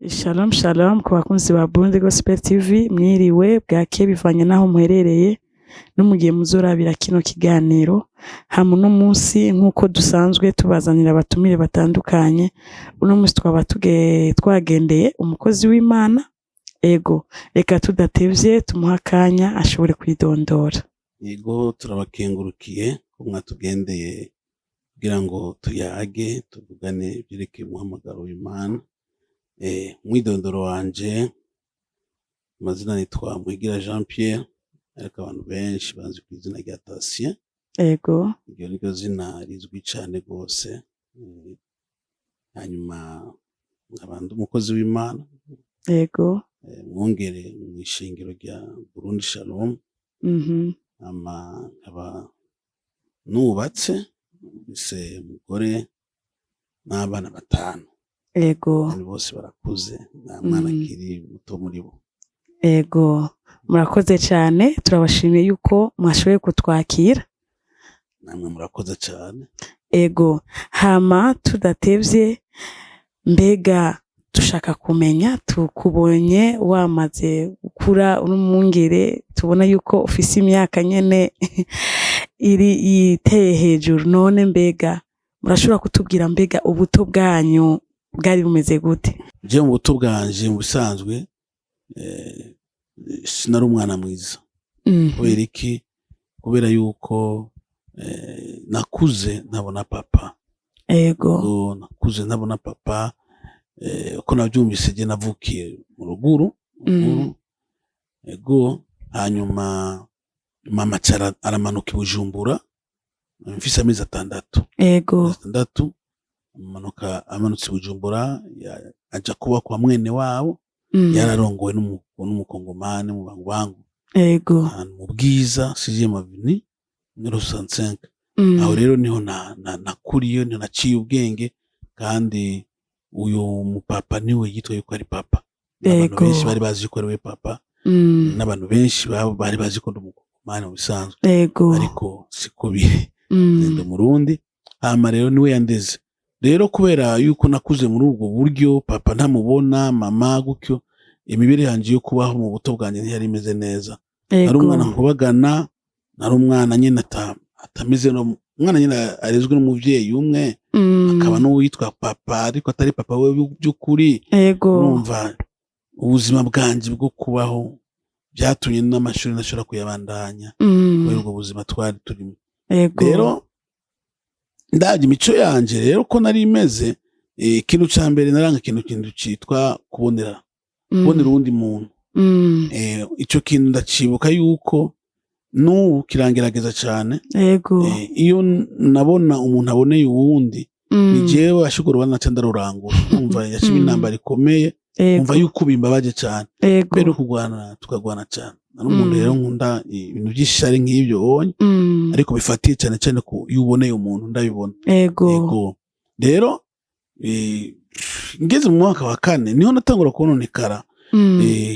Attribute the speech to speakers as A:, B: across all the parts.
A: Shalom shalom ku bakunzi ba Burundi Gospel TV, mwiriwe, bwake, bivanye naho muherereye no mugihe muzorabira kino kiganiro. Hama uno munsi, nk'uko dusanzwe tubazanira abatumire batandukanye, uno munsi twaba twagendeye umukozi w'Imana. Ego, reka tudatevye tumuha akanya ashobore kwidondora.
B: Yego, turabakengurukiye ko mwatugendeye kugira ngo tuyage, tuvugane ibyerekeye umuhamagaro w'Imana. Umwidondoro wanje, amazina nitwa Muhigira Jean Pierre, ariko abantu benshi banzi ku izina rya Tatien. Iryo niryo zina rizwi cane rwose. Hanyuma nkaba ndi umukozi w'Imana, mwungere mw'ishengero rya Burundi Shalom. Hama nkaba nubatse, mfise umugore n'abana batanu. Kandi bose barakuze, nta mwana akiri muto muri bo.
A: Ego, murakoze cyane, turabashimiye yuko mwashoboye kutwakira.
B: Namwe murakoze cane.
A: Ego, hama tudatevye, mbega dushaka kumenya, tukubonye wamaze gukura, uri umwungere, tubona yuko ufise imyaka nyene iri iteye hejuru. None mbega murashobora kutubwira, mbega ubuto bwanyu bwari bumeze gute?
B: Je mu buto bwanje, mu bisanzwe, sinari umwana mwiza. Kubera iki? Kubera yuko nakuze ntabona papa. Ubwo nakuze ntabona papa, uko navyumvise, je navukiye mu ruguru, ruguru. Ego, hanyuma mama aca aramanuka i Bujumbura mfise amezi 6. Amezi 6, amanuka, amanutse i Bujumbura, aja kuba kwa mwene wabo. Yararongowe n'umukongomani mu bangubangu, ahantu mu Bwiza, sixième avenue, numéro 65. Aho rero niho nakuriye, niho naciye ubwenge, kandi uyu mupapa niwe yitwa yuko ari papa. Abantu benshi bari bazi yuko ari we papa, n'abantu benshi bari bazi ko ndi umukongomani mu bisanzwe, ariko siko biri. Ndi Umurundi. Hama rero niwe yandeze. Rero kubera yuko nakuze muri ubwo buryo, papa ntamubona, mama gutyo, imibereho yanje yo kubaho mu buto bwanjye ntiyari imeze neza. Nari umwana nkubagana, nari umwana nyine atameze no umwana nyine arezwe n'umuvyeyi umwe, akaba n'uwitwa papa ariko atari papa we by'ukuri. Urumva, ubuzima bwanje bwo kubaho byatumye n'amashuri ntashobora kuyabandanya kubera ubwo buzima twari turimo. Rero ndabye imico yanje rero ko nari imeze, ikintu ca mbere naranga ikintu citwa kubonera, kubonera uwundi muntu. Ico kintu ndacibuka yuko n'ubu kirangerageza cane. Iyo nabona umuntu aboneye uwundi, ni jewe ashobora urubanza naca ndarurangura. Umva, yaciba intambara ikomeye. Umva yuko bimbabaje cane. Mbere yo kurwana, tukagwana cane. Nari umuntu rero nkunda ibintu vy'ishari nk'ivyo onye, ariko bifatiye cane cane ku iyo uboneye umuntu, ndabibona. Ego, rero ngeze mu mwaka wa kane niho natangura kononekara.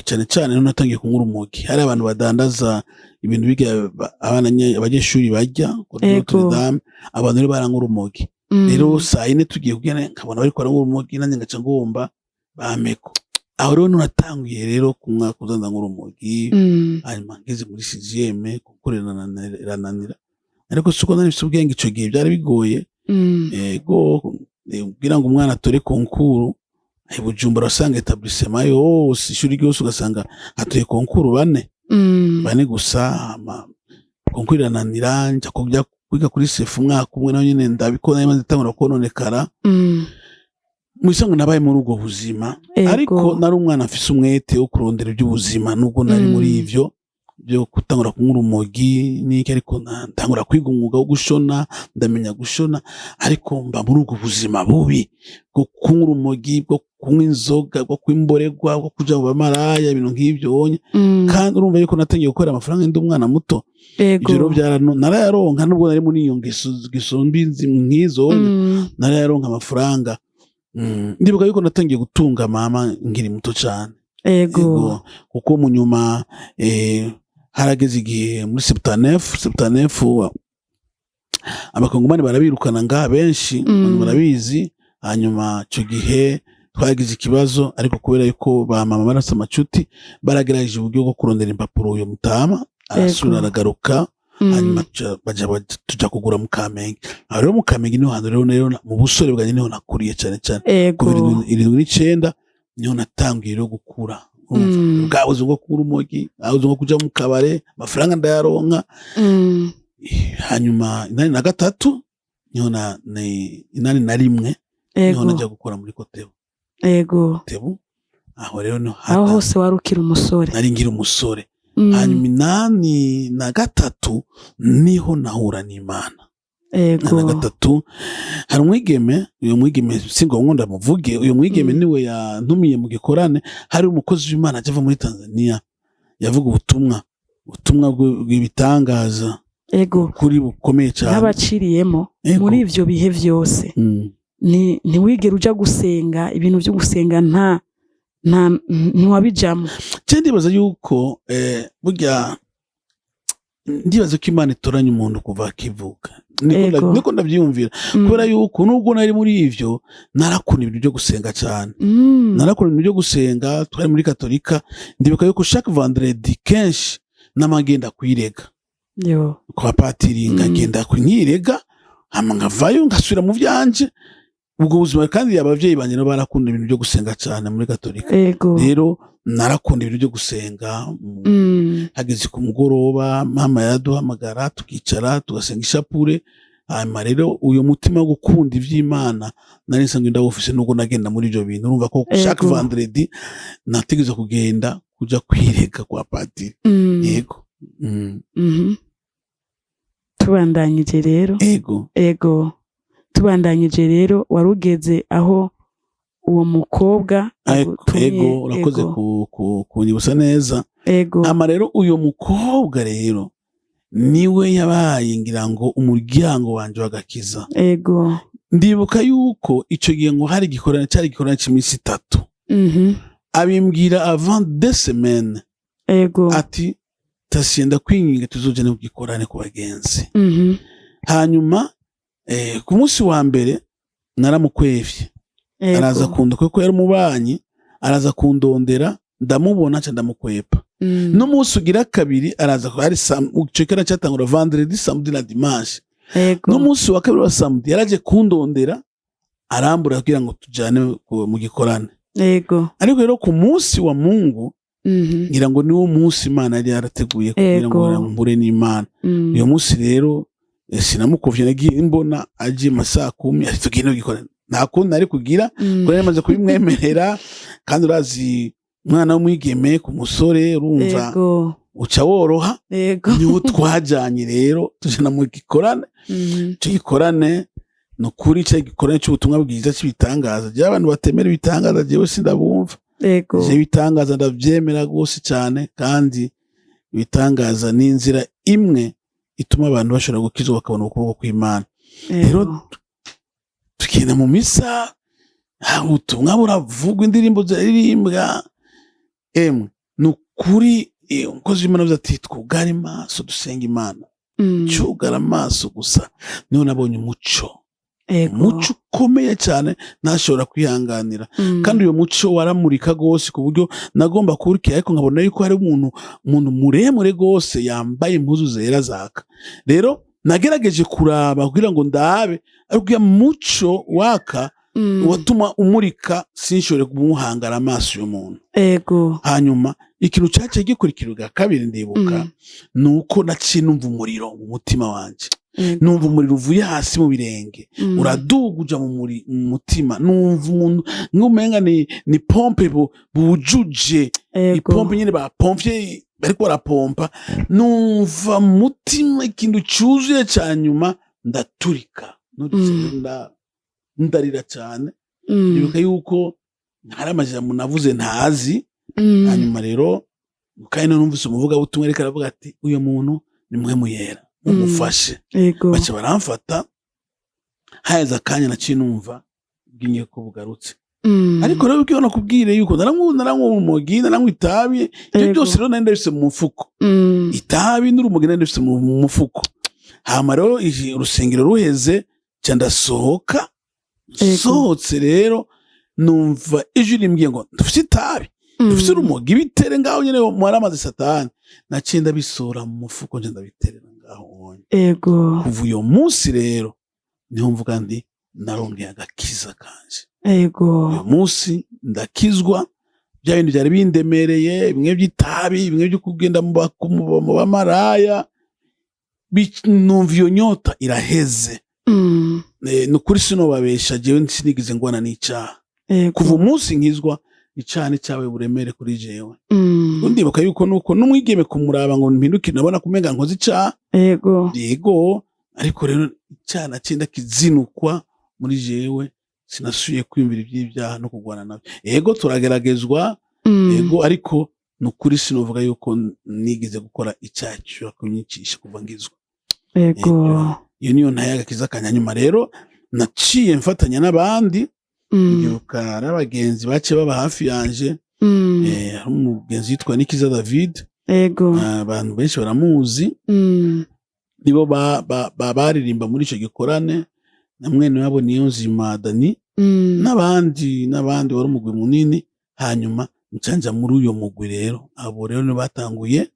B: Cane cane niho natangiye kunywa urumogi. Hari abantu badandaza ibintu biga abana abanyeshuri barya kuri Notre Dame. Abantu rero baranywa urumogi. Rero saa 4 tugiye kugenda, nkabona bariko baranywa urumogi, nanjye ngaca ngomba bampeko. Aho rero niho natanguye rero kunywa, kuza ndanywa urumogi. Hanyuma ngeze muri sixième, kuko irananira, ariko siko nari mfise ubwenge ico gihe, byari bigoye. Ego, kugira ngo umwana atore concours i Bujumbura, usanga établissement yose, ishuri ryose, ugasanga hatoye concours bane, bane gusa. Hama concours irananira, nja kujya kwiga kuri CEFU umwaka umwe, naho nyene ndabikora, nari maze gutangura kononekara. Mu bisanzwe nabaye muri ubwo buzima, ariko nari umwana afise umwete wo kurondera iby'ubuzima, nubwo nari muri ivyo byo gutangura kunywa urumogi n'iki, ariko ntangura kwiga umwuga wo gushona, ndamenya gushona, ariko mba muri ubwo buzima bubi bwo kunywa urumogi, bwo kunywa inzoga, bwo kwimborerwa, bwo kuja mu bamaraya, ibintu nk'ivyo wonye. Kandi urumva yuko natangiye gukorera amafaranga ndi umwana muto. Ivyo rero narayaronka, nubwo nari muri iyo ngeso mbi nk'izo wonye. Narayaronka amafaranga. Ndibuka yuko natangiye gutunga mama nkiri muto cane. Ego, kuko mu nyuma harageze igihe muri 79, 79, abakongomani barabirukana ngaha benshi, abantu barabizi. Hanyuma ico gihe Twagize ikibazo, ariko kubera yuko ba mama barasa amacuti, baragerageje uburyo bwo kurondera impapuro, uyo mutama arasubira, aragaruka. Hanyuma tuja kugura mu Kamenge. Aho rero mu Kamenge niho hantu rero mu busore bwanjye niho nakuriye cyane cyane. Kuva 79 niho natangiye rero gukura. Urumva, bwa buzima bwo kunywa urumogi, bwa buzima bwo kuja mu kabare, amafaranga ndayaronka. Hanyuma 83 niho na 81 niho najya gukora muri Kotebu. Kotebu aho rero niho
A: Aho hose wari ukiri umusore?
B: Nari ngira umusore. Hanyuma 83 niho nahura n'Imana. 83 hari umwigeme, uyu mwigeme si ngombwa ndamuvuge, uyu mwigeme niwe yantumiye mu gikorane. Hari umukozi w'Imana aje ava muri Tanzania, yavuga ubutumwa bw'ibitangaza, kuri bukomeye cyane.
A: N'abaciriyemo. Muri ivyo bihe vyose, ntiwigera uja gusenga? Ibintu vyo gusenga nta ntiwabijamo?
B: Je ndibaza yuko burya ndibaza ko Imana itoranya umuntu kuva akivuka. Niko ndavyiyumvira, kubera yuko nubwo nari muri ivyo, narakunda ibintu byo gusenga cyane. Narakunda ibintu byo gusenga. Twari muri Katolika. Ndibuka yuko chaque vendredi kenshi namagenda kwirega kwa patiri, nkagenda nkirega, hama nkavayo ngasubira mu vyanje, ubwo buzima. Kandi abavyeyi banje nabo barakunda ibintu byo gusenga cyane muri Katolika. Rero narakunda ibintu byo gusenga. Hageze ku mugoroba, mama yaduhamagara, tukicara tugasenga ishapure. Hanyuma rero uyu mutima wo gukunda ivy'Imana nari nsanzwe ndawufise, nubwo nagenda muri ivyo bintu. Urumva ko chaque vendredi nategerezwa kugenda kuja kwirega kwa padiri. Yego.
A: Tubandanyije rero. Ego, tubandanyije rero, warugeze aho uwo mukobwa agutumye.
B: Ego, urakoze kunyibutsa neza. Hama rero uyu mukobwa rero niwe yabaye ngira ngo umuryango wanje w'agakiza. Ndibuka yuko ico gihe ngo hari igikorane, cyari igikorane cy'iminsi 3. Abimbwira avant 2 semaines, ati: "Tasiye, ndakwinginga tuzojane ku gikorane ku bagenzi." Hanyuma ku munsi wa mbere naramukwevye. Araza kunda kuko yari umubanyi, araza kundondera, ndamubona, nca ndamukwepa. N'umunsi ugira kabiri araza, ari ico gikorane cyatangura vendredi, samedi na dimanche. N'umunsi wa kabiri wa samedi yaraje kundondera, arambura kugira ngo tujane mu gikorane. Ariko rero ku munsi wa Mungu, ngira ngo niwo munsi Imana yari yarateguye kugira ngo mpure n'Imana. Uyo munsi rero sinamukuvye, nagiye mbona aje masaa 10, ati: "Tugende gikorane." Nta kundi nari kugira, kuko yari yamaze kubimwemerera. Kandi urazi umwana w'umwigeme ku musore, urumva, uca woroha. Niho twajanye rero, tujana mu gikorane. Ico gikorane ni ukuri, ico gikorane c'ubutumwa bwiza c'ibitangaza. Jewe abantu batemera ibitangaza, jewe sindabumva. Je ibitangaza ndavyemera rwose cyane, kandi ibitangaza ni inzira imwe ituma abantu bashobora gukizwa, bakabona ukuboko kw'Imana. Rero tugenda mu misa, ubutumwa buravugwa, indirimbo ziraririmbwa. Emwe, ni ukuri, umukozi w'Imana avuze ati: "Twugare amaso dusenga Imana." Cugara amaso gusa, niho nabonye umuco, umuco ukomeye cyane ntashobora kwihanganira. Kandi uyu muco waramurika rwose ku buryo nagomba kuwurikira, ariko nkabona yuko hari umuntu muremure rwose yambaye impuzu zera zaka. Rero nagerageje kuraba kugira ngo ndabe, ariko uyu muco waka watuma umurika, sinshobore kumuhangara amaso uyu muntu. Hanyuma ikintu cyaciye gikurikira ubwa kabiri, ndibuka, ni uko naciye numva umuriro mu mutima wanje. Numva umuriro uvuye hasi mu birenge, uraduga uja mu mutima. Numva umuntu nk'umenga ni pompe bujuje, ipompe nyine bapomfye, bariko barapompa. Numva mu mutima ikintu cyuzuye. Cya nyuma ndaturika. Nuritse, ndarira cyane. Ndibuka yuko hari amajambo navuze ntazi. Hanyuma rero kandi numvise umuvugabutumwa ariko aravuga ati: "Uyu muntu ni mwe muyera, mumufashe." Baca baramfata. Haheze akanya naciye numva bwinye ko bugarutse. Ariko rero ubwo nakubwire yuko naranywa urumogi, naranywa itabi, ibyo byose rero nari ndabifise mu mufuko. Itabi n'urumogi nari ndabifise mu mufuko. Hama rero urusengero ruheze, nca ndasohoka. Sohotse rero Numva ijwi rimbwiye ngo ndufise itabi, dufise urumogi, bitere ngaho nyene mwaramaze Satani. Naciye ndabisora mu mufuko, nje ndabiterera ngaho onye. Kuva uyo munsi rero niho mvuga nti naronkeye agakiza kanje. Uyo munsi ndakizwa, bya bintu byari bindemereye, bimwe by'itabi, bimwe byo kugenda mu bamaraya, numva iyo nyota iraheze. Ni ukuri sinobabesha, jewe sinigeze ngwana n'icaha. Kuva umunsi nkizwa, icaha nticyabaye uburemere kuri jewe. Ndibuka yuko nuko n'umwigeme kumuraba ngo mpindukire, nabona kumenga nkoze icaha. Yego, ariko rero icyaha naciye ndakizinukwa muri jewe, sinasubiye kwiyumvira iby'ibyaha no kurwana nabyo. Yego, turageragezwa. Yego, ariko ni ukuri sinovuga yuko nigeze gukora icyaha gishobora kunyicisha kuva ngizwa. Iyo niyo ntaye agakiza kanya. Nyuma rero naciye mfatanya n'abandi. Ndibuka hari abagenzi baciye baba hafi yanje. Hari umugenzi yitwa Nikiza David. Abantu benshi baramuzi. Nibo baririmba muri ico gikorane na mwene wabo Niyonzima Dani n'abandi n'abandi, wari umugwi munini. Hanyuma ncanja muri uyo mugwi rero. Abo rero nibo batanguye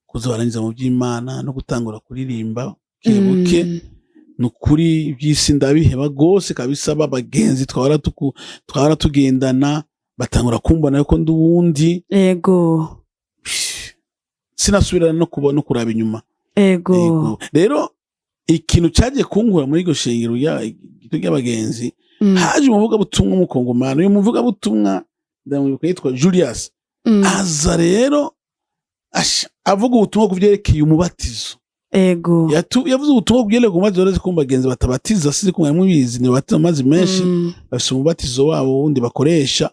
B: kuza barangiza mu by'Imana no gutangura kuririmba buke buke. Ni ukuri iby'isi ndabiheba rwose kabisa. Babagenzi twahora tugendana batangura kumbona yuko ndi uwundi. Sinasubira no kuba no kuraba inyuma. Yego. Rero ikintu cyagiye kunkura muri iryo shengero ry'abagenzi, haje umuvugabutumwa w'umukongomani. Uyu muvugabutumwa ndamwibuka, yitwa Julius. Aza rero avuga ubutumwa ku byerekeye umubatizo. Yavuze ubutumwa ku byerekeye umubatizo. Uretse ko mu bagenzi batabatiza, sinzi ko mwari mubizi, ntibabatiza amazi menshi. Bafise umubatizo wabo wundi bakoresha.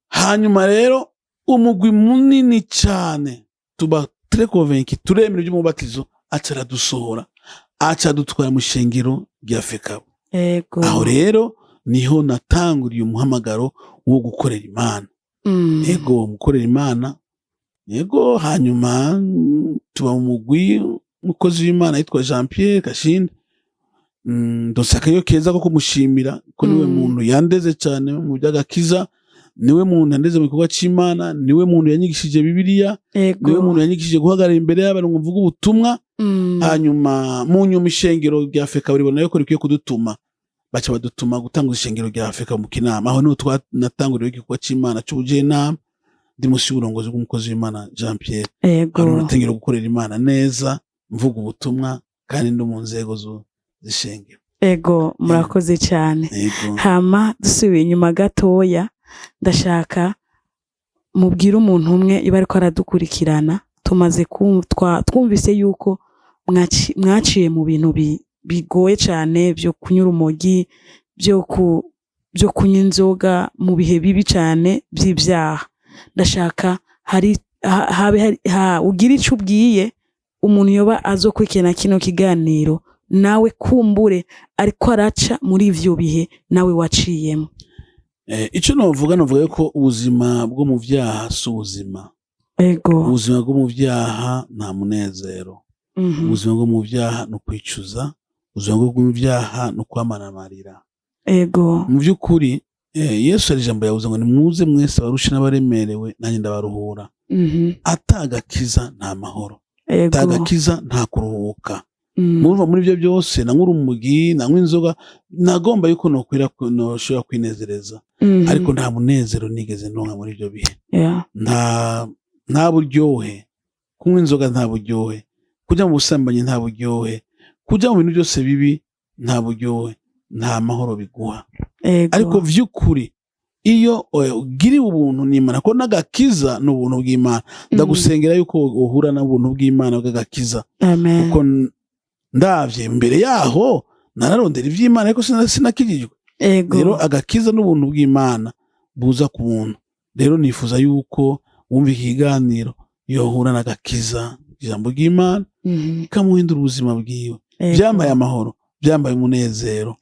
B: Hanyuma rero umugwi munini cyane tuba très convaincu, turemera iby'umubatizo. Aca aradusohora, aca adutwara mu shengero rya FECABU. Aho rero niho natanguriye umuhamagaro wo gukorera Imana. Yego, gukorera Imana, yego. Hanyuma tuba mu mugwi, umukozi w'Imana yitwa Jean Pierre Kashindi. Ndose akaryo keza ko kumushimira ko niwe muntu yandeze cyane mu by'agakiza, niwe muntu yandeze mu gikorwa c'Imana, niwe muntu yanyigishije Bibiliya, niwe muntu yanyigishije guhagarara imbere y'abantu ngo mvuge ubutumwa. Hanyuma mu nyuma ishengero rya FECABU ribona yuko rikwiye kudutuma, baca badutuma gutanga ishengero rya Afurika mu Kinama. Aho niho twanatanguriye igikorwa c'Imana c'ubujenama, ndi musi y'uburongozi bw'umukozi w'Imana Jean Pierre. Aho natangira gukorera Imana neza, mvuga ubutumwa kandi ndi mu nzego z'ishengero.
A: Ego, murakoze cyane.
B: Yego.
A: Hama dusubiye inyuma gatoya, ndashaka mubwire umuntu umwe iba ariko aradukurikirana. Tumaze twumvise yuko mwaciye mu bintu bigoye cyane byo kunywa urumogi, byo kunywa inzoga, mu bihe bibi cyane by'ibyaha. Ndashaka hari habe hari ugira icyo ubwiye umuntu yoba azokurikirana kino kiganiro, nawe kumbure ariko araca muri ivyo bihe nawe waciyemo.
B: Ico novuga yuko ubuzima bwo mu vyaha si ubuzima. Ubuzima bwo mu vyaha nta munezero. Ubuzima bwo mu vyaha ni ukwicuza, ubuzima bwo mu vyaha ni ukwamana amarira. Mu by'ukuri, Yesu hari ijambo yavuze ngo: "Nimuze mwese abarushe n'abaremerewe, nanjye ndabaruhura." Atagakiza nta mahoro. Atagakiza nta kuruhuka. Murumva, muri ibyo byose nanywa urumogi, nanywa inzoga, nagomba yuko nokwira noshobora kwinezereza, ariko nta munezero nigeze ndonka muri ibyo bihe. Nta buryohe kunywa inzoga, nta buryohe kujya mu busambanyi, nta buryohe kujya mu bintu byose bibi, nta buryohe, nta mahoro biguha. Ariko vy'ukuri iyo ugiriwe ubuntu n'Imana, ko n'agakiza ni ubuntu bw'Imana, ndagusengera yuko uhura n'ubuntu bw'Imana bw'agakiza.
A: Amen.
B: Kuko ndavye mbere yaho nararondera ivy'Imana, ariko sinakijijwe. Rero agakiza n'ubuntu bw'Imana buza ku buntu. Rero nifuza yuko wumva ikiganiro yohura n'agakiza, ijambo ry'Imana ikamuhindura ubuzima bwiwe. Byampaye amahoro, byampaye umunezero,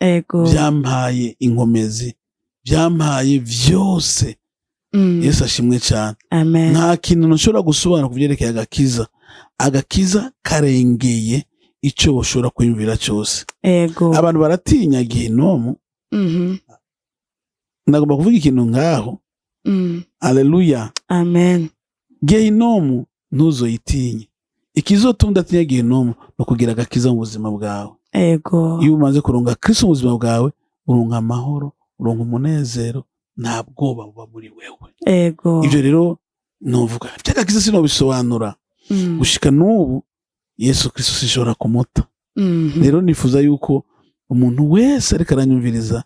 B: byampaye inkomezi, byampaye vyose. Yesu ashimwe cyane.
A: Amen.
B: Nta kintu nshobora gusobanura ku byerekeye agakiza. Agakiza karengeye icyo bashobora kwiyumvira cyose. Abantu baratinya gehinomu. Nagomba kuvuga ikintu ngaho. Aleluya.
A: Amen.
B: Gehinomu ntuzoyitinye. Ikizotuma udatinya gehinomu ni ukugira agakiza mu buzima bwawe.
A: Ego.
B: Iyo umaze kuronga Kristo mu buzima bwawe, uronka amahoro, uronka umunezero, nta bwoba buba muri wewe.
A: Ego.
B: Ibyo rero novuga by'agakiza sinobisobanura. Gushika n'ubu Yesu Kristo sinshobora kumuta. Rero nifuza yuko umuntu wese ariko aranyumviriza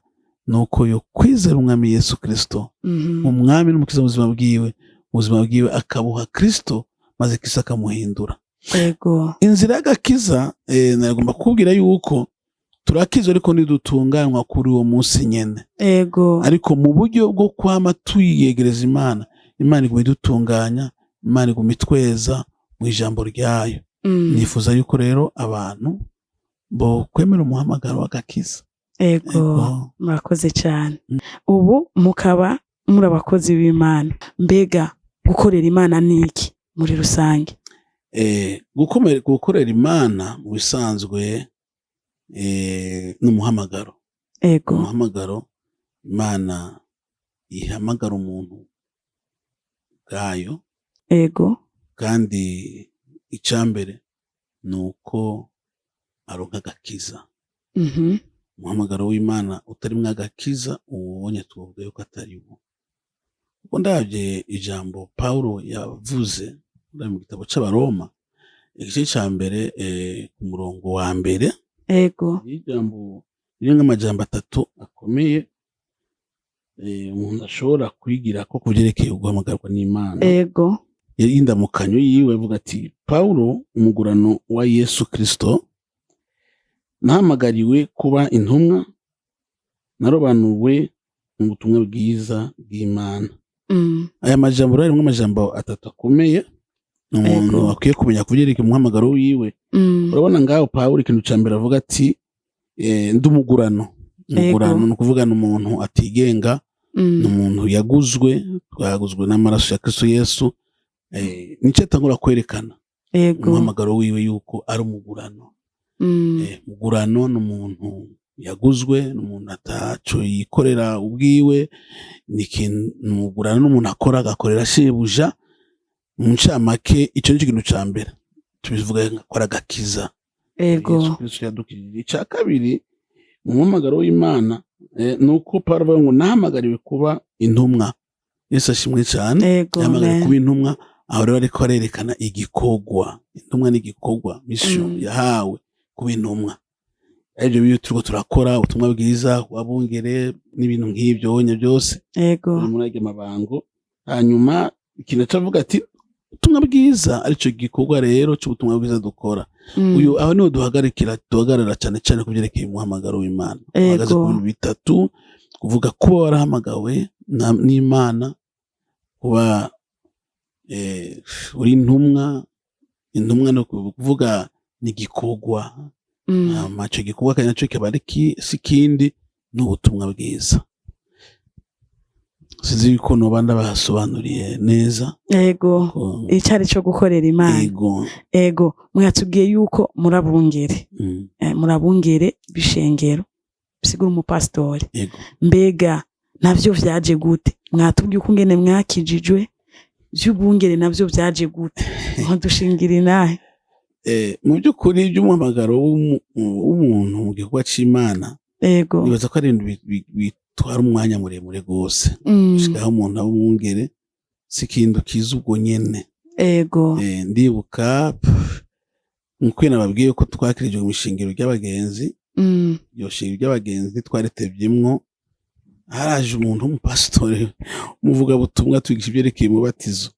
B: nuko yo kwizera umwami Yesu Kristo, umwami n'umukiza mu buzima bwiwe, ubuzima bwiwe akabuha Kristo, maze Kristo akamuhindura.
A: Ego.
B: Inzira y'agakiza, nagomba kukubwira yuko turakizwa ariko ntidutunganywa kuri uwo munsi nyene.
A: Ego.
B: Ariko mu buryo bwo kwama tuyiyegereza Imana, Imana iguma idutunganya, Imana iguma itweza mu ijambo ryayo. Nifuza yuko rero abantu bo kwemera umuhamagaro w'agakiza.
A: Ego.
B: Ego.
A: Murakoze cyane. Ubu mukaba muri abakozi b'Imana. Mbega gukorera Imana ni iki muri rusange?
B: Gukorera Imana mu bisanzwe ni umuhamagaro.
A: Ego.
B: Umuhamagaro Imana ihamagara umuntu bwayo.
A: Ego.
B: Kandi icambere ni uko aronka agakiza. Umuhamagaro w'Imana utarimwo agakiza, uwubonye tuvuga yuko atari wo. Kuko ndabye ijambo Paulo yavuze mu gitabo c'Abaroma, igice ca mbere, ku murongo wa mbere.
A: Ego.
B: Ijambo ririmwo amajambo atatu akomeye, umuntu ashobora kwigira ko kuvyerekeye guhamagarwa n'Imana.
A: Ego.
B: Y'indamukanyo yiwe avuga ati: Paulo, umugurano wa Yesu Kristo, nahamagariwe kuba intumwa, narobanuwe mu butumwa bwiza bw'Imana. Aya majambo rero harimwo amajambo atatu akomeye umuntu akwiye kumenya kuvyerekeye umuhamagaro wiwe. Urabona ngaho Pawulo ikintu ca mbere avuga ati: ndi umugurano. Umugurano ni ukuvuga ni umuntu atigenga, ni umuntu yaguzwe, twaguzwe n'amaraso ya Kristo Yesu. Nico atangura kwerekana umuhamagaro wiwe yuko ari umugurano. Mugurano ni umuntu yaguzwe, ni umuntu ataco yikorera ubwiwe, ni ikintu umugurano n'umuntu akora agakorera shebuja. Mu ncamake ico nico kintu ca mbere tubivuga ko ari agakiza. Yesu Kristo yadukijije. Ica kabiri mu muhamagaro w'Imana, ni uko Pawulo avuga ngo nahamagariwe kuba intumwa. Yesu ashimwe cane. Yahamagariwe kuba intumwa. Aho rero ariko arerekana igikorwa. Intumwa ni igikorwa, mission yahawe kuba intumwa. Arivyo biyo turiko turakora ubutumwa bwiza, wabungere n'ibintu nk'ivyo onye byose. Muri ayo mabango. Hanyuma ikintu acavuga ati ubutumwa bwiza, arico gikorwa rero c'ubutumwa bwiza dukora. Uyu aho niho duhagarikira, duhagarara cyane cyane ku byerekeye umuhamagaro w'Imana. Uhagaze ku bintu bitatu: kuvuga kuba warahamagawe n'Imana, kuba uri intumwa. Intumwa no kuvuga ni igikorwa. Hama ico gikorwa kandi naco kikaba ari si ikindi, ni ubutumwa bwiza. Sinzi yuko noba ndabasobanuriye neza.
A: Ego. Icari co gukorera Imana.
B: Ego.
A: Ego, mwatubwiye yuko murabungere. Murabungere bishengero, bisigura umupasitori.
B: Ego.
A: Mbega navyo vyaje gute? Mwatubwiye ukungene mwakijijwe, vy'ubungere navyo vyaje gute? Nkudushingira inahe.
B: Mu by'ukuri by'umuhamagaro w'umuntu mu gikorwa c'Imana, nibaza ko ari ibintu bitwara umwanya muremure rwose. Gushika aho umuntu aba umwungere si ikintu kiza ubwo nyene. Ndibuka nkuko nababwiye ko twakirijwe mu ishengero ry'abagenzi. Iryo shengero ry'abagenzi twaritevyemwo, haraje umuntu w'umupasitori, umuvugabutumwa, twigisha ivyerekeye umubatizo.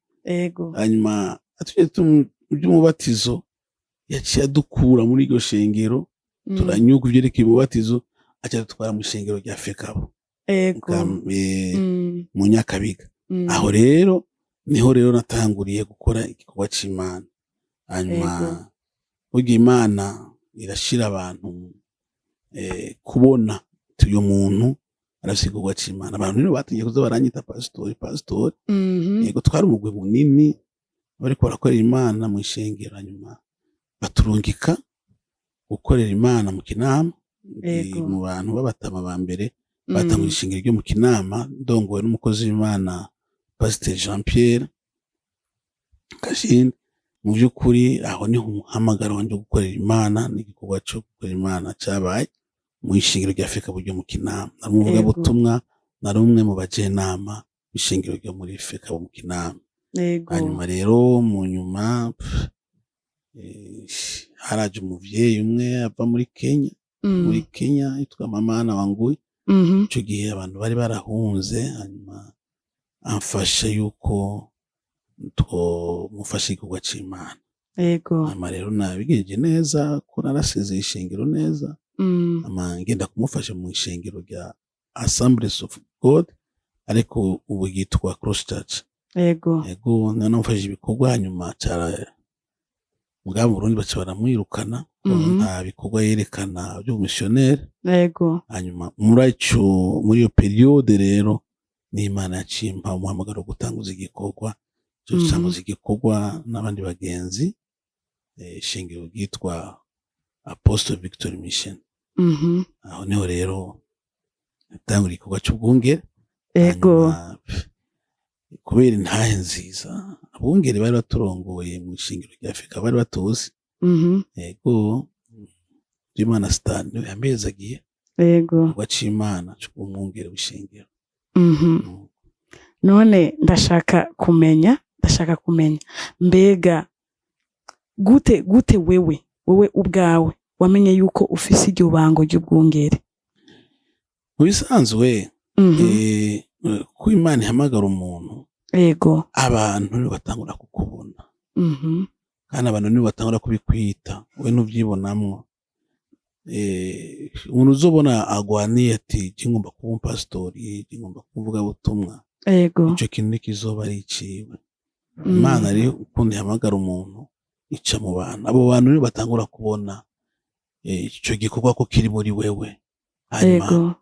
B: Hanyuma atugeze iby'umubatizo, yaciye adukura muri iryo shengero, turanyuka ivyerekeye umubatizo, aca adutwara mu ishengero rya Fekabo, mu Nyakabiga. Aho rero niho rero natanguriye gukora igikorwa c'Imana. Hanyuma burya Imana irashira abantu kubona ati uyu muntu arafise igikorwa c'Imana. Abantu rero batangiye kuza baranyita pasitori, pasitori. Yego, twari umugwi munini bariko barakorera Imana mu ishengero, hanyuma baturungika gukorera Imana mu Kinama. Ndi mu bantu b'abatama ba mbere Batanguje ishengero ryo mu Kinama, ndongowe n'umukozi w'Imana Pasiteri Jean Pierre Kashindi. Mu by'ukuri aho niho umuhamagaro wanje wo gukorera Imana n'igikorwa cyo gukorera Imana cyabaye mu ishengero rya FECABU ryo mu Kinama. Nari umuvugabutumwa, nari umwe mu bajenama b'ishengero ryo muri FECABU mu Kinama. Hanyuma rero mu nyuma haraje umuvyeyi umwe ava muri Kenya, muri Kenya, yitwa Mama Anna Wanguyi. Ico gihe abantu bari barahunze, hanyuma amfasha yuko twomufasha igikorwa c'Imana. Hanyuma rero nabigenje neza ko narasezeye ishengero neza, hama ngenda kumufasha mu ishengero rya Assemblies of God, ariko ubu ryitwa Cross Church. Ego, namufashije ibikorwa, hanyuma cara mugabo mu Burundi baca baramwirukana ko nta bikorwa yerekana vy'ubumisiyoneri. Hanyuma muri iyo période rero n'Imana yaciye impa umuhamagaro wo gutanguza igikorwa cyo gutanguza igikorwa n'abandi bagenzi, ishengero ryitwa Apostle Victory Mission. Aho niho rero natangura igikorwa c'ubwungere. Hanyuma, kubera intahe nziza abungere bari baturongoye mu ishengero rya Afrika bari batuzi. Ego, Imana Stan niwe yampezagiye igikorwa c'Imana co kuba umwungere w'ishengero.
A: None ndashaka kumenya mbega gute wewe ubwawe wamenye yuko ufise iryo bango ry'ubwungere?
B: Mu bisanzwe, ko Imana ihamagara umuntu, abantu nibo batangura kukubona, kandi abantu nibo batangura kubikwita, we ntuvyibonamwo. Umuntu uzobona agwaniye ati: "Je ngomba kuba umupasitori, je ngomba kuba umuvugabutumwa," ico kintu ntikizoba ari iciwe. Imana rero ukuntu ihamagara umuntu, ica mu bantu. Abo bantu nibo batangura kubona ico gikorwa ko kiri muri wewe, hanyuma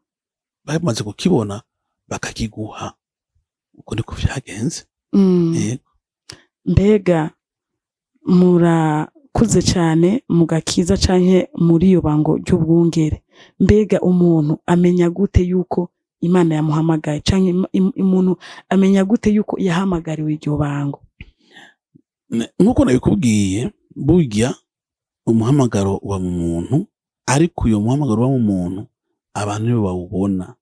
B: bamaze kukibona bakakiguha. Uko niko vyagenze. Yego.
A: Mbega murakuze cyane mu gakiza canke muri iyo bango ry'ubwungere, mbega umuntu amenya gute yuko Imana yamuhamagaye, canke umuntu amenya gute yuko yahamagariwe iryo bango?
B: Nk'uko nabikubwiye, burya umuhamagaro uba mu muntu, ariko uyo muhamagaro uba mu muntu abantu nibo bawubona.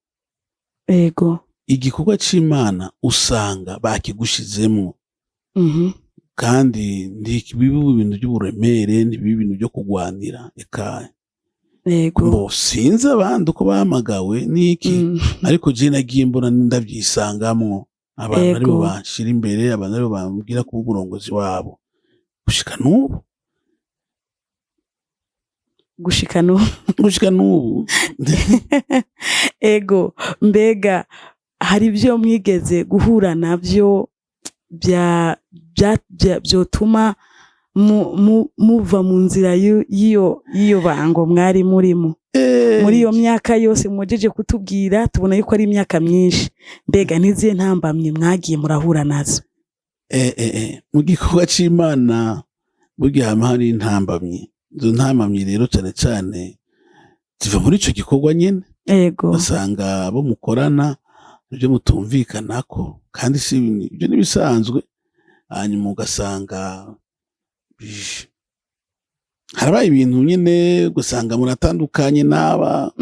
B: Igikorwa c'Imana usanga bakigushizemwo, kandi ntibibe ibintu by'uburemere, ntibibe ibintu byo kugwanira, eka. Mbo sinzi abandi uko bahamagawe n'iki, ariko je nagiye mbona ndavyisangamwo, abantu aribo banshira imbere, abantu aribo bambwira kuba umurongozi wabo gushika n'ubu.
A: Gushika n'ubu.
B: Gushika n'ubu.
A: Ego, mbega hari ibyo mwigeze guhura navyo byotuma muva mu nzira y'iyo bango mwari murimo muri iyo myaka yose mujeje kutubwira? Tubona yuko ari imyaka myinshi. Mbega n'izihe ntambamye mwagiye murahura nazo?
B: Mu gikorwa c'Imana burya hama hari intambamyi. Izo ntambamyi rero cane cane ziva muri ico gikorwa nyene. Ugasanga abo mukorana ibyo mutumvikanako, kandi si ibyo n'ibisanzwe. Hanyuma ugasanga harabaye ibintu nyene, ugasanga muratandukanye n'aba,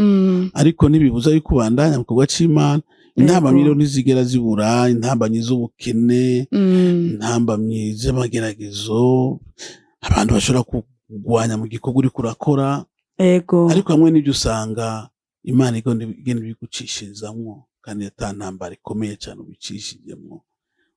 B: ariko ntibibuza yuko ubandanya mu gikorwa c'Imana. Intambamyi rero ntizigera zibura: intambamyi z'ubukene, intambamyi z'amageragezo, abantu bashobora kugwanya mu gikorwa uriko urakora. Ariko hamwe n'ibyo usanga Imana igenda ibigucishirizamwo, kandi ata ntambara ikomeye cyane ubicishijemwo.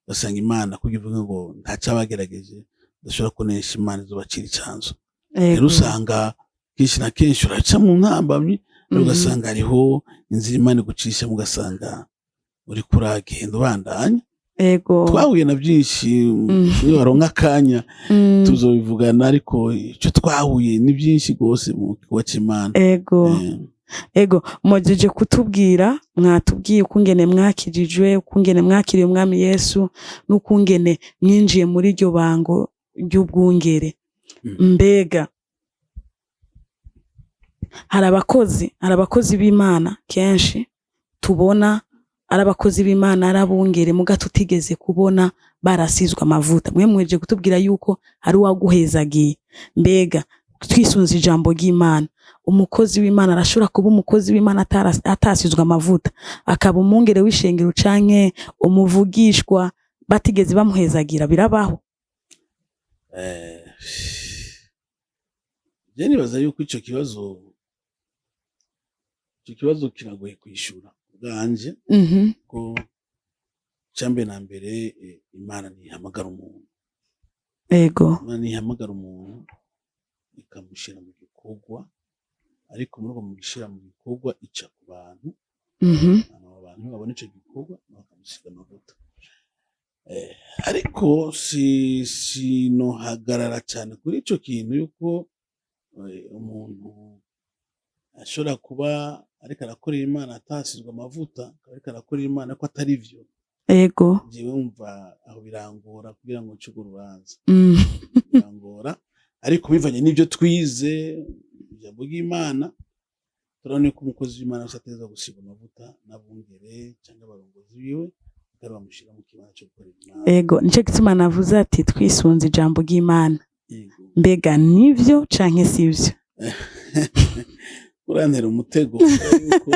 B: Ugasanga Imana kugira ivuge ngo ntacabagerageje udashobora kunesha, Imana izobacira icanzo. Rero usanga kenshi na kenshi uraca mu ntambamyi, ariko ugasanga hariho inzira Imana igucishamo, ugasanga uriko uragenda ubandanya. Twahuye na byinshi. Niyo waronka akanya tuzobivugana, ariko icyo twahuye ni byinshi rwose mu gikorwa c'Imana.
A: Ego, mujeje kutubwira, mwatubwiye ukungene mwakijijwe, ukungene mwakiriye Umwami Yesu, n'ukungene mwinjiye muri iryo bango ry'ubwungere. Mbega hari abakozi b'Imana kenshi Tubona ari abakozi b'Imana, ari abungere, muga tutigeze kubona barasizwe amavuta. Mwe mweje kutubwira yuko hari uwaguhezagiye. Mbega twisunze ijambo ry'Imana, umukozi w'Imana arashobora kuba umukozi w'Imana atasizwe amavuta, akaba umwungere w'ishengero canke umuvugishwa batigeze bamuhezagira? Birabaho?
B: Je nibaza yuko ico kibazo kiragoye kwishura ubwanje, ko icambere na mbere, Imana ntihamagara umuntu. Imana ntihamagara umuntu ikamushira mu gikorwa, ariko muri uko mugushira mu gikorwa ica ku bantu. Hama abo bantu babona ico gikorwa bakamusiga amavuta. Ariko si sinohagarara cyane kuri ico kintu yuko umuntu ashobora kuba ariko arakorera Imana atasizwe amavuta, akaba ariko arakorera Imana ko atari vyo. Jewe wumva aho birangora kugira ngo nce urwo rubanza. Birangora, ariko bivanye n'ibyo twize, ijambo ry'Imana, turabona ko umukozi w'Imana wese ategerezwa gusiga amavuta n'abungere cyangwa abarongozi biwe, kugira bamushyira mu kibanza cyo gukorera Imana.
A: Ego, nico gituma navuze ati twisunze ijambo ry'Imana. Mbega nivyo canke sivyo?
B: Urantera umutego, kubera yuko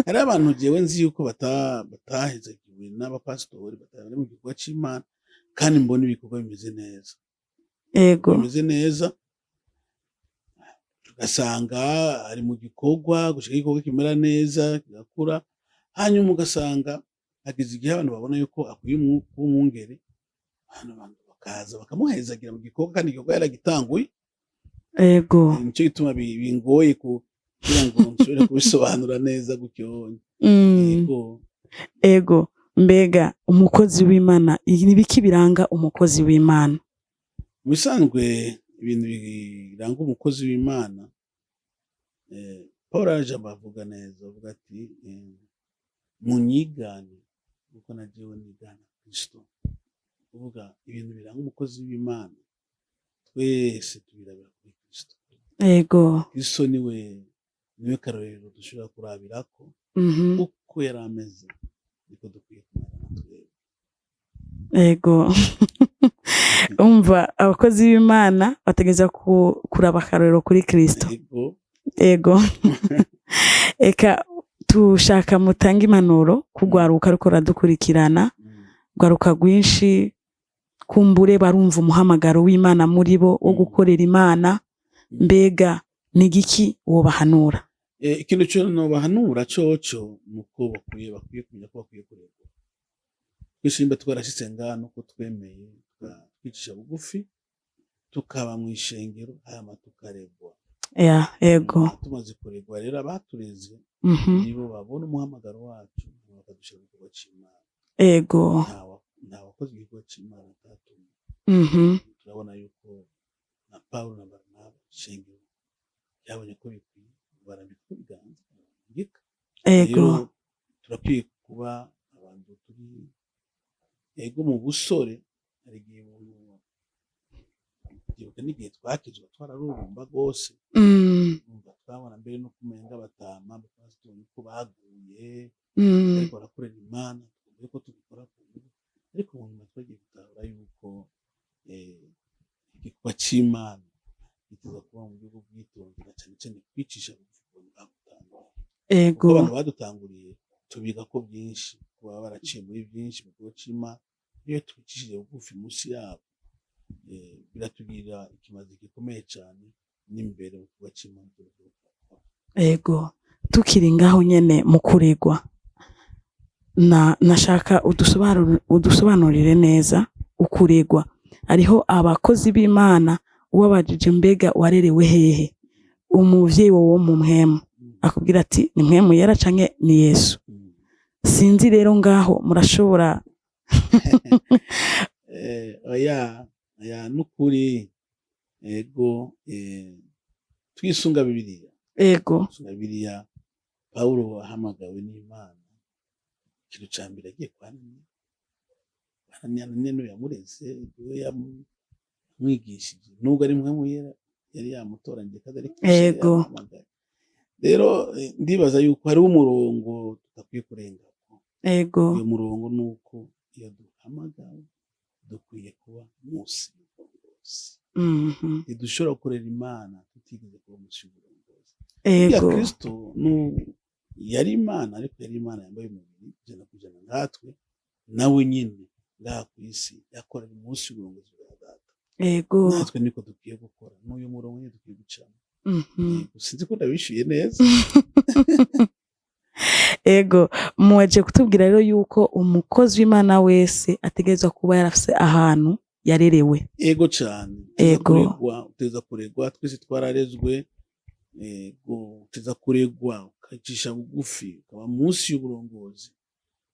B: hari abantu jewe nzi yuko batahezagiwe n'abapasitori, batari mu gikorwa c'Imana, kandi mbona ibikorwa bimeze neza. Bimeze neza, ugasanga ari mu gikorwa gushika igikorwa kimera neza, kigakura, hanyuma ugasanga hageze igihe abantu babona yuko akwiye kuba umwungere, abantu bakaza bakamuhezagira mu gikorwa, kandi igikorwa yaragitanguye. Nico gituma bingoye kugira ngo nshobore kubisobanura neza gutyo. Yego.
A: Ego, mbega umukozi w'Imana, ni biki biranga umukozi w'Imana?
B: Mu bisanzwe ibintu biranga umukozi w'Imana, Paul araje abavuga neza, avuga ati munyigane kuko na jewe nigana Kristo. Kuvuga ibintu biranga umukozi w'Imana, twese tubirabira kuri Kristo. Kristo niwe karorero dushobora kurabirako. Uko yari ameze niko dukwiye kumera na twebwe.
A: Ego, umva, abakozi b'Imana bategereza kuraba akarorero kuri Kristo.
B: Ego.
A: Ego, eka tushaka mutange impanuro kugwaruka ariko radukurikirana. Rwaruka rwinshi kumbure barumva umuhamagaro w'Imana muri bo wo gukorera Imana. Mbega ni igiki wobahanura?
B: Ikintu cyo nobahanura coco nuko bakwiye kumenya ko bakwiye kuregwa. Twese nimba twarashitse ngaha nuko twemeye twicisha bugufi, tukaba mu ishengero, hama tukaregwa.
A: Ya, ego.
B: Tumaze kuregwa rero, abatureze nibo babona umuhamagaro wacu, bakadushira mu gikorwa c'Imana. Nta wakoze igikorwa c'Imana atatumwe. Turabona yuko na Pawulo na Barinaba, ishengero ryabonye ko bikwiye, barambika ibiganza, barabambika. Rero turakwiye kuba abantu turi, ego, mu busore. Hari igihe umuntu, ndibuka n'igihe twakizwa twararurumba rwose. Umva, twabona mbere no kumenga batama abapasitori ko baguye, ariko barakorera Imana, twumva ko tubikora ku ngufu, ariko mu nyuma twagiye gutahura yuko igikorwa c'Imana giteza kuba mu buryo bw'ubwitonzi, na cane cane kwicisha bugufi ku bantu bagutanguriye, kuko abantu badutanguriye tubiga ko byinshi, kuba baraciye muri byinshi mu gikorwa c'Imana. Iyo twicishije bugufi munsi yabo, biratugirira ikimazi gikomeye cane n'imbere mu gikorwa c'Imana turiko turakora.
A: Ego, tukiri ngaho nyene mu kuregwa, na nashaka udusobanurire neza ukuregwa. Hariho abakozi b'Imana ubabajije mbega warerewe hehe, umuvyeyi wowe wo mu mpwemu, akubwira ati ni Mpwemu Yera canke ni Yesu. Sinzi rero ngaho murashobora.
B: Oya, oya, nukuri, ego, twisunga Bibiliya. Twisunga Bibiliya, Pawulo ahamagawe n'Imana, ikintu ca mbere agiye kwa Ananiya. Ananiya niwe yamureze, niwe yamwigishije, nubwo ari Mpwemu Yera yari yamutoranyije kandi ari Kristo yari yamuhamagaye. Rero ndibaza yuko hariho umurongo tudakwiye kurengako. Uyo murongo ni uko iyo duhamagawe dukwiye kuba munsi y'uburongozi. Ntidushobora gukorera Imana tutigeze kuba munsi y'uburongozi. Burya Kristo yari Imana, ariko yari Imana yambaye umubiri 100% nkatwe. Nawe nyine ngaha ku isi yakorera munsi y'uburongozi bwa Data. Natwe niko dukwiye gukora, n'uyu murongo nyine dukwiye gucamo. Yego, sinzi ko ndabishuye neza.
A: Ego, muwaje kutubwira rero yuko umukozi w'Imana wese ategerezwa kuba yarafise ahantu yarerewe.
B: Ego cane. Kuregwa, uteza kuregwa, twese twararezwe. Ego, uteza kuregwa, ukacisha bugufi, ukaba munsi y'uburongozi,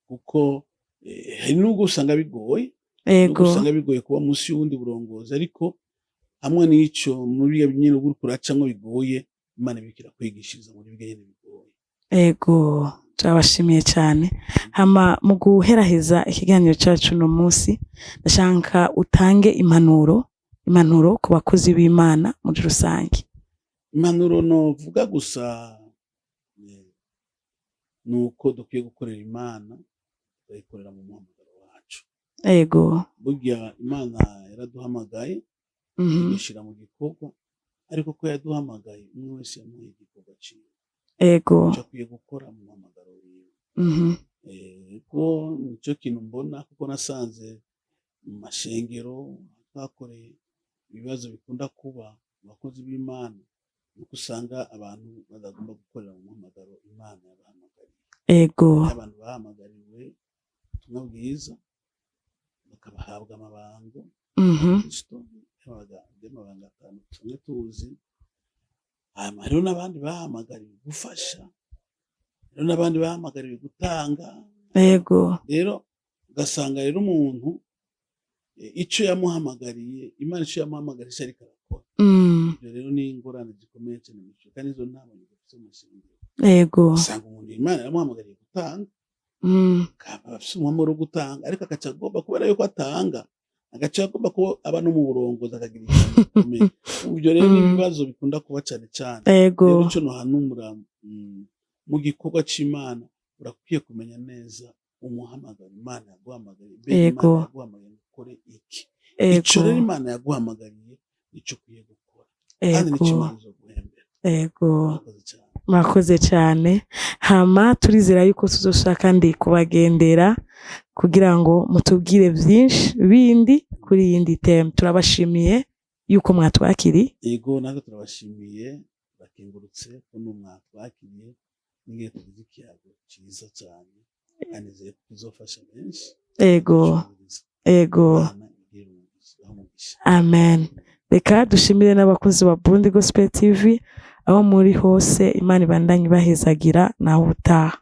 B: kuko hari nubwo usanga bigoye, nubwo usanga bigoye kuba munsi y'ubundi burongozi, ariko hamwe n'ico muri byo nyine uba uriko uracamwo bigoye, Imana ibiriko irakwigishiriza muri byo nyene bigoye.
A: Ego, turabashimiye cyane. Hama mu guheraheza ikiganiro cyacu uno munsi, ndashaka utange impanuro ku bakozi b'Imana muri rusange.
B: Impanuro novuga gusa ni uko dukwiye gukorera Imana, tukayikorera mu muhamagaro wacu. Burya Imana yaraduhamagaye, idushyira mu gikorwa, ariko ko yaduhamagaye, umwe wese yamuhaye igikorwa ciwe, ico akwiye gukora mu muhamagaro wiwe. Ego, nico kintu mbona, kuko nasanze mu mashengero twakoreye, ibibazo bikunda kuba mu bakozi b'Imana nuko usanga abantu badagomba gukorera mu muhamagaro Imana yabahamagariye. Iyo abantu bahamagariwe ubutumwa bwiza, bakabahabwa amabango, Kristo y'amabanga atanu tumwe tuzi. Hanyuma hariho n'abandi bahamagariwe gufasha, hariho n'abandi bahamagariwe gutanga. Rero ugasanga rero umuntu ico yamuhamagariye Imana, ico yamuhamagariye ico ariko arakora. Ibyo rero ni ingorane zikomeye cyane mu gihe, kandi izo ntabwo dufite mu masengero. Usanga umuntu Imana yamuhamagariye gutanga, akaba afise umuhamagaro wo gutanga, ariko agaca agomba, kubera yuko atanga, agaca agomba kuba aba no mu burongozi, akagira ijambo rikomeye. Ibyo rero ni ibibazo bikunda kuba cyane cyane. Rero ico nohanura, mu gikorwa c'Imana urakwiye kumenya neza umuhamagaro Imana yaguhamagariye. Mbega Imana yaguhamagariye ngo ukore iki? Ico rero Imana yaguhamagariye nico ukwiye gukora, kandi nico Imana izoguhembera. Murakoze cyane.
A: Murakoze cyane. Hama turizera yuko tuzoshaka kandi kubagendera kugira ngo mutubwire byinshi bindi kuri yindi thème. Turabashimiye yuko mwatwakiriye.
B: Yego, natwe turabashimiye, turakengurutse ko mwatwakiriye n'ingihe tugize ikiyago cyiza cyane, kandi nizeye ko kizofasha benshi. Imana igire umugisha.
A: Amen. Reka dushimire n'abakozi ba Burundi Gospel TV aho muri hose. Imana ibandanye ibahezagira. Naho ubutaha.